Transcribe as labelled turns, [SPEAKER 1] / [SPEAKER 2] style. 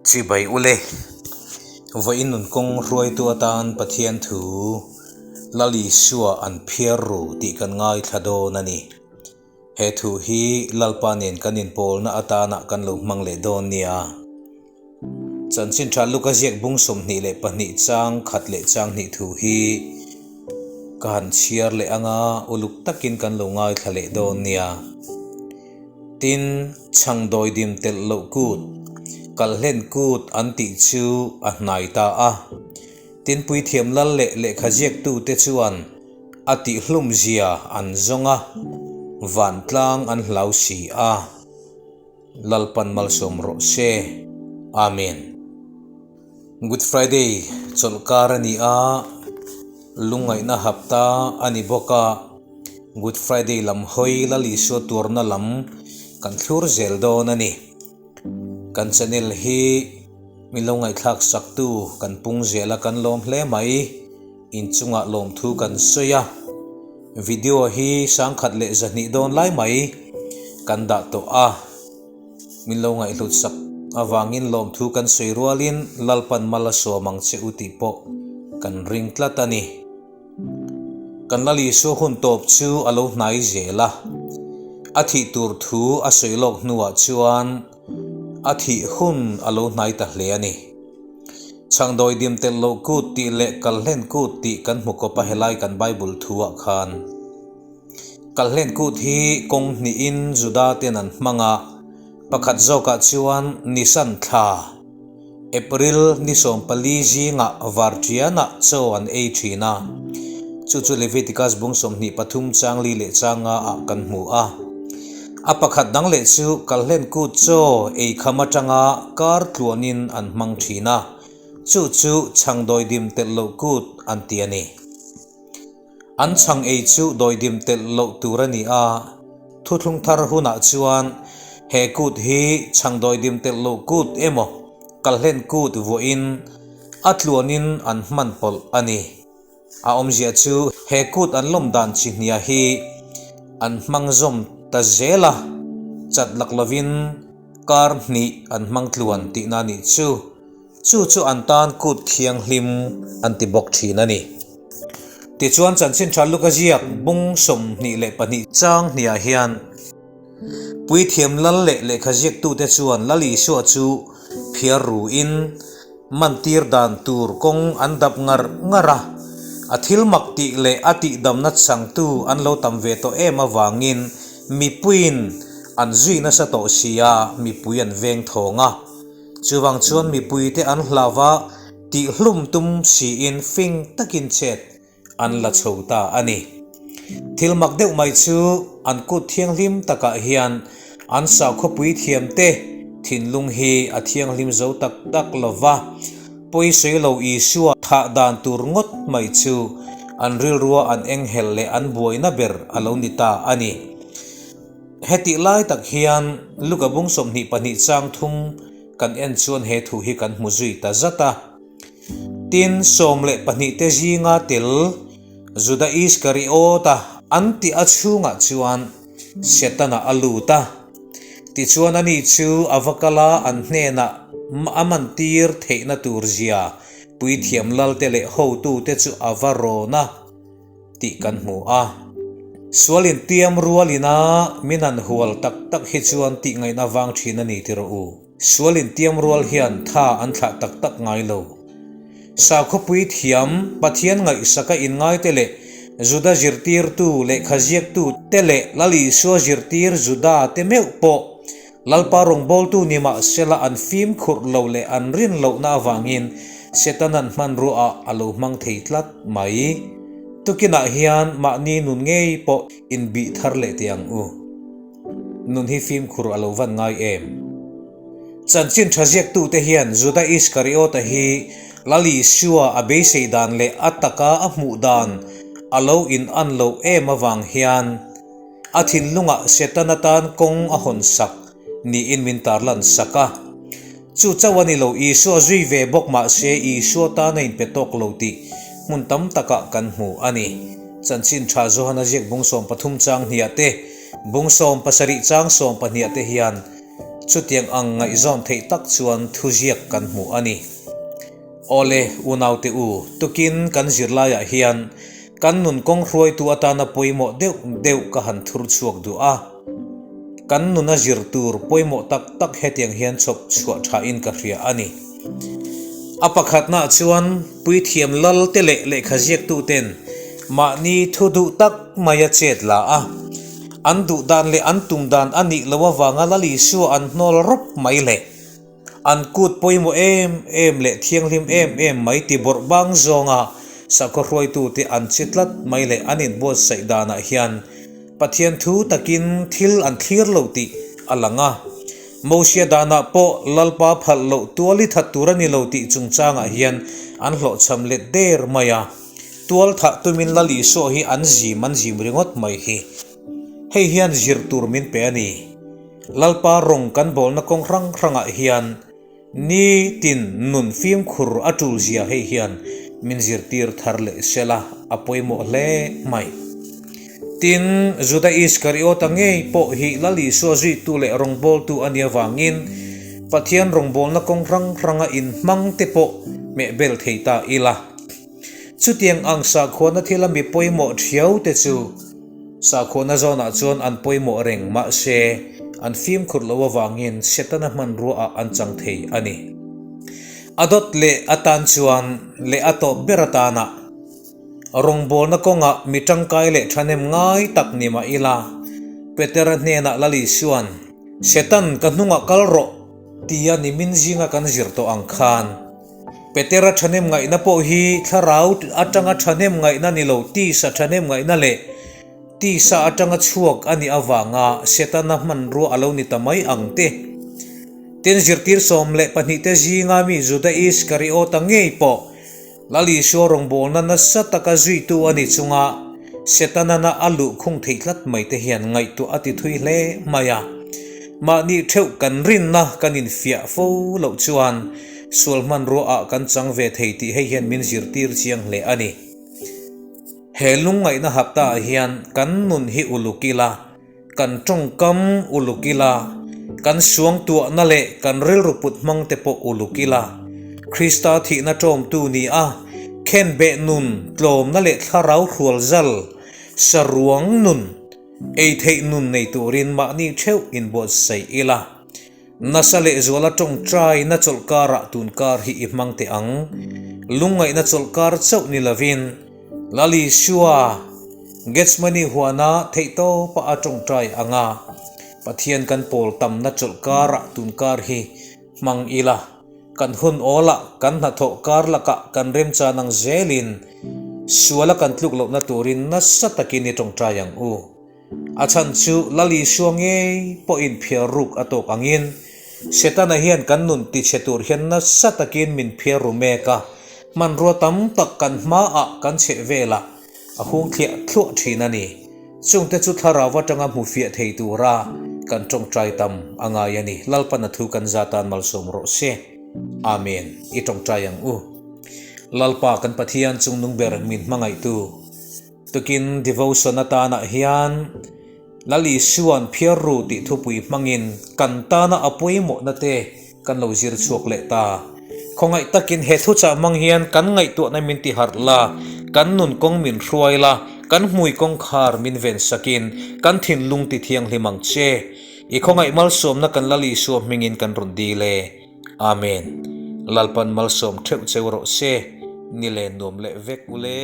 [SPEAKER 1] Chibai ule, vawiin nun kawng hruaitu atan Pathian thu Lal Isua an phiar ru tih kan ngaithla dawn a ni. He thu hi Lalpa nen kan inpawlna atana kan lo hmang leh dawn nia. Chanchin tha Luka ziak bung 22 chang khat leh chang hnih thu hi ka han chhiar leh anga uluk takin kan lo ngaithla leh dawn nia. Tin, chhang dawidim telh loh kut, kalhlen kut an tih chu a hnai ta a. Tin, puithiam lal leh lehkha ziaktute chuan a tihhlumzia an zawng a, vantlang an hlau si a. Lalpan malsawm rawh se. Amen. Good Friday chawlhkar a ni a, lungngaihna hapta a ni bawk a, Good Friday lam hawi Lal Isua tuarna lam kan thlur zel dawn a ni. Kan channel hi min lo ngaihthlak saktu kan pung zel a kan lawm hle mai. Inchungah lawmthu kan sawi a, video hi 1200 dawn lai mai kan dah tawh a, min lo ngaihhlut sak avangin lawmthu kan sawi rualin Lalpan mal a sawm ang che u tih pawh kan ring tlat a ni. Kan Lal Isua hun tawp chu a lo hnai zel a, a thih tur thu a sawi lawk hnuah chuan a thih hun a lo hnai ta hle a ni. Chhangdawi dim telh loh kut tih leh kalhlen kut tih kan hmu kawp a helai kan Bible thu ah khan. Kalhlen kut hi kawng hnihin Juda ten an hmang a, pakhat zawkah chuan Nisan thla, April ni 14 zingah varṭianah chaw an ei ṭhin a, chu chu Leviticus bung 23 chang li leh chang nga ah kan hmu a. A pakhat dang leh chu Kalhlen kut chaw ei kham atanga kar tluanin an hmang thin a, chu chu chhang dawidim telh loh kut an ti a ni. An chhang ei chu dawidim telh loh tur a ni a, thuthlung thar hunah chuan he kut hi chhang dawidim telh loh kut emaw Kalhlen kut vuahin a tluanin an hman pawlh a ni. A awmzia chu he kut an lawm dan chi hnia hi an hmang zawm ta zel a, chat lak lovin kar hnih an hmang tluan tihna a nih chu. Chu chu an tan kut thianghlim an ti bawk thin a ni. Tichuan chanchin tha Luka ziak bung 22 chang hniah hian Puithiam lal leh lehkha ziaktute chuan Lal Isua chu phiar ruin, Mantir dan tur kawng an dap ngar ngar a, a thil mak tih leh a tihdamna changtu an lo tam ve tawh em avangin mipuiin an zui nasa tawh si a, mipui an veng thawng a. Chuvang chuan mipuite an hlau a, tihhlum tum siin fing takin chet an la chho ta a ni. Thil mak deuh mai chu an kut thianghlim takah hian an saukhawpui thiamte thinlung hi a thianghlim zo tak tak lo va, pawisawi lo Isua thah dan tur ngawt mai chu an rilrua an enghelh leh an buaina ber a lo ni ta a ni. Hetih lai tak hian Luka bung 22 chang thum kan en chuan he thu hi kan hmu zui ta zat a. Tin, 12 te zinga tel Juda Iskariota an tih a chhungah chuan Setana a lut a. Tichuan ani chu a va kal a, an hnenah a mantir theihna tur zia puithiam lalte leh hotute chu a va rawn a tih kan hmu a. Sual intiam rualina min han hual tak tak hi chuan tihngaihna vang thin a ni ti rawh u. Sual intiam rual hian tha an thlah tak tak ngai lo. Sakhawpui thiam, Pathian ngaihsaka inngaite leh Juda zirtirtu, lehkha ziaktu te leh Lal Isua zirtir Juda te meuh pawh Lalpa rawngbawltu ni mahsela an fimkhurh lo leh an rin lohna avangin Setana'n hmanruaah a lo hmang thei tlat mai. Tukinah hian mahni nun ngei pawh inbih thar leh teh ang u. Nun hi fimkhur a lo van ngai em? Chanchin tha ziaktute hian Juda Iskariota hi Lal Isua a beisei dan leh a taka a hmuh dan a lo in an loh em avang hian a thinlungah Setana tan kawng a hawn sak niin min tarlan sak a. Chu chauh a ni lo, Isua zui ve bawk mahse Isua tan a inpe tawk lo tih hmun tam takah kan hmu a ni. Chanchin tha Johana ziak bung 13 chang hniah te, Bung 70 chang 12 te hian Chutiang ang ngaihzawn theih tak chuan thuziak kan hmu a ni. Awle, unaute u, tukin kan zirlaiah hian kan nun kawng hruaitu atana pawimawh deuh deuh ka han thur chhuak duh a. Kan nuna zir tur pawimawh tak tak hetiang hian chhawp chhuah thain ka hria a ni. A pakhatnaah chuan puithiam lal te leh lehkha ziaktuten mahni thu duh tak maia chet la a, an duh dan leh an tum dan a nih loh avanga Lal Isua an hnawl rawp mai leh an kut pawimawh em em leh thianghlim em em mai ti bawrh bang zawnga sakhaw hruaitute an che tlat mai leh an inbuatsaih danah hian Pathian thu takin thil an thlir lo tih a lang a. Mosia danah pawh Lalpa phalh loh tual i that tur a ni lo tih chungchangah hian an hlawhchham let der mai a. Tual thah tumin Lal Isua hi an zim an zim ringawt mai hi. Hei hian zir tur min pe a ni. Lalpa rawng kan bawlna kawng hrang hrangah hian Ni tin nun fimkhur a tul zia hei hian min zirtir thar leh sela a pawimawh hle mai. Tin, Juda Iskariota ngei pawh hi Lal Isua zuitu leh rawngbawltu a nih avangin Pathian rawngbawlna kawng hrang hranga inhmang te pawh hmehbel thei ta ila. Chutiang ang sakhuana thila mi pawimawh thiau te chu sakhuana zawnah chuan an pawimawh reng mahse an fimkhur loh avangin Setana hmanrua ah an chang thei a ni. A dawt leh atan chuan leh a tawp ber atana rawngbawlna kawngah mi tangkai leh thahnem ngai tak ni mah ila Petera hnenah Lal Isua'n, Setan ka hnungah kal rawh tia nimin zinga kan zir tawh ang khan, Petera thahnem ngaihna pawh hi thlarau atanga thahnem ngaihna ni lo, tisa thahnem ngaihna leh tisa atanga chhuak a nih avanga Setana hmanrua a lo ni ta mai ang te. Tin, zirtir 12 te zinga mi Juda Iskariota ngei pawh Lal Isua rawngbawlna nasa taka zuitu a ni chunga Setanana a luh khung theih tlat mai te hian ngaihtuah a ti thui hle mai a. Mahni theuh kan rinna kan infiah fo loh chuan sual hmanrua ah kan chang ve thei tih hei hian min zirtir chiang hle a ni. He lungngaihna hapta ah hian kan nun hi uluk ila, kan tawngkam uluk ila, kan suangtuahna leh kan rilru put hmang te pawh uluk ila, Krista thihna tawmtu ni a, khenbeh nun, tlawmna leh thlarau hrualzal, saruang nun, ei theih nun nei turin mahni theuh inbuatsaih ila. Nasa lehzuala tawngtaina chawlhkarah tunkar hi i hmang teh ang. Lungngaihna chawlhkar chauh ni lovin Lal Isua Gethsemane huana theihtawpa a tawngtai anga Pathian kan pawl tamna chawlhkarah tunkar hi hmang ila, kan hun awlah kan hnathawh kar lakah kan remchan ang zelin suala kan tluk lohna turin nasa takin i tawngtai ang u. A chhan chu Lal Isua ngei pawhin phiar ruk a tawk angin, Setana hian kan nun tichhe tur hian nasa takin min phiar ru mek a, hmanrua tam tak kan hmaah kan chheh velah a hung thliah thluah thin a ni. Chungte chu thlarau atanga hmu fiah thei tura kan tawngtai tam a ngai a ni. Lalpan a thu kan zatan malsawm rawh se. Amen. I tawngtai ang u. Lalpa kan Pathian chungnung ber min hmangaihtu. Tukin devotion atanah hian Lal Isua'n phiar ru tih thupui hmangin kan tana a pawimawhna te kan lo zir chhuak leh ta. Khawngaih takin he thuchah hmang hian kan ngaihtuahna min ti harh la, kan nun kawng min hruai la, kan hmui kawngkhar min ven sakin kan thinlung ti thianghlim ang che. I khawngaih malsawmna kan Lal Isua hmingin kan rawn dil e. Amen. Lalpan malsawm theuh cheu rawh se. Ni len nuam leh vek ule.